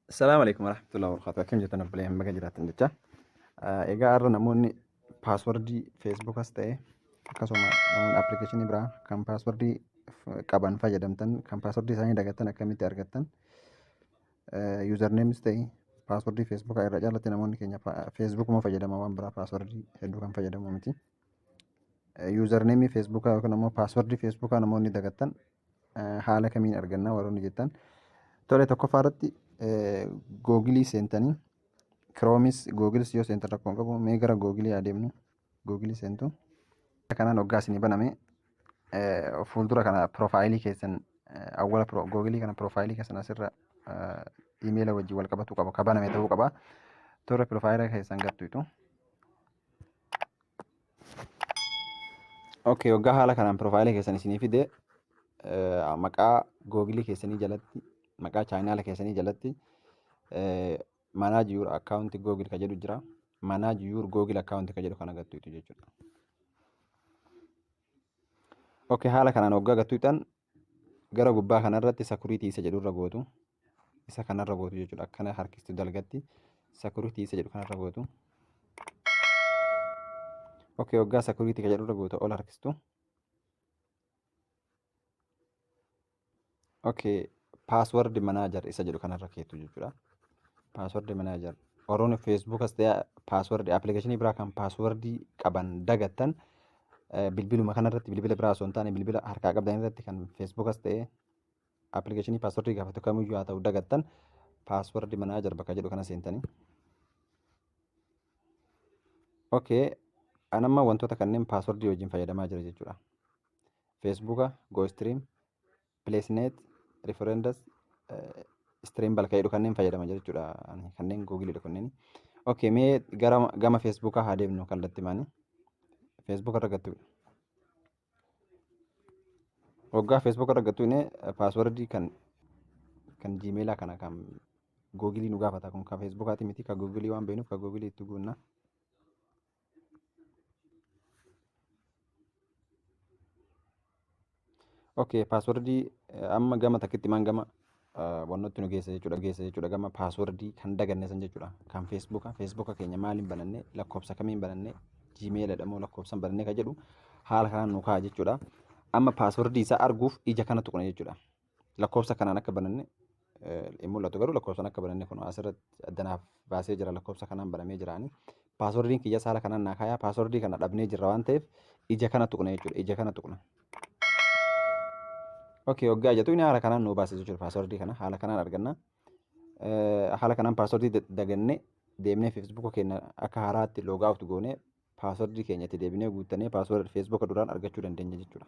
Assalaamu alaikum warahmatullahi wabarakatuh. Akkam jirtan obboleeyyan baga jiraattan jecha. Egaa har'a namoonni paaswordii feesbuukas ta'e akkasuma namoonni appilikeeshinii biraa kan paaswordii qaban fayyadamtan kan paaswordii isaanii dagattan akkamitti argattan yuuzarneemis ta'e paaswordii feesbuukaa irra caalatti namoonni keenya feesbuukuma fayyadama waan biraa paaswordii hedduu kan fayyadamu miti. Yuuzarneemii feesbuukaa yookiin ammoo paaswordii feesbuukaa namoonni dagattan haala kamiin arganna warroonni jettan. Tole tokkoffaa irratti googilii seentanii kiroomis googilis yoo seentan rakkoo hin qabu mee gara googilii adeemnu googilii seentu. Kanaan hoggaa isinii baname fuuldura kana piroofaayilii keessan awwala googilii kana piroofaayilii keessan asirra iimeela wajjin wal qabatu qaba ka baname ta'uu qaba. Toora piroofaayila keessan gattuutu. Okay, waggaa haala kanaan piroofaayila keessan isinii fide maqaa googilii keessanii jalatti maqaa chaayinaala keessanii jalatti manage your account google ka jedhu jira. Manage your google account ka jedhu kana gattuutu jechuudha. Okay, haala kanaan waggaa gattuutan gara gubbaa kanarratti security isa jedhurra gootu. Isa kanarra gootu jechuudha. Akkana harkistu dalgatti security isa jedhu kanarra gootu. Okay, waggaa security ka jedhurra gootu ol harkistu. Okay, password manager isa jedhu kanarra keettu jechuudha. Password manager warroonni Facebook as ta'e password application biraa kan password qaban dagattan bilbiluma kanarratti bilbila biraa osoo hin taane bilbila harkaa qabdan irratti kan Facebook as ta'e application password gaafatu kamiyyuu haa ta'u dagattan password manager bakka jedhu kana seentanii. Okay, an amma wantoota kanneen password wajjin fayyadamaa jira jechuudha. Facebook, GoStream, Placenet, Referendus, Stream balka jedhu kanneen fayyadama jechuudha. Kanneen Google dha kunneen. Okay, mee gara gama Facebookaa haa deemnu kallattii maani. Facebook irra gattu. Waggaa Facebook irra gattu inni paaswordii kan kan Gmailaa kana kan Google nu gaafata kun kan Facebookaati miti kan Google waan beeknuuf kan Google itti guunna. Okay, paaswordii amma gama takkitti maan gama wannootti nu geessa jechuudha geessa jechuudha gama paaswordii kan daganne san jechuudha kan feesbuuka feesbuuka keenya maaliin bananne lakkoofsa kamiin bananne jiimeela moo lakkoofsan bananne ka jedhu haala kanaan nu kaa'a jechuudha. Amma paaswordii isaa arguuf ija kana tuqna jechuudha. Lakkoofsa kanaan akka bananne hin mul'atu garuu lakkoofsaan akka bananne kun asirratti addanaaf baasee jira lakkoofsa kanaan banamee jiraani. Paaswordiin kiyyas haala kanaan naa kaayaa paaswordii kana dhabnee jirra waan ta'eef ija kana tuqna jechuudha ija kana tuqna. Okay, waggaa ija tuqne haala kanaan nuu baase jechuudha paaswordii kana haala kanaan arganna. Haala kanaan paaswordii daganne deemnee feesbuuka keenya akka haaraatti loogaa out goonee paaswordii keenya itti deebinee guuttannee paaswordii feesbuuka duraan argachuu dandeenya jechuudha.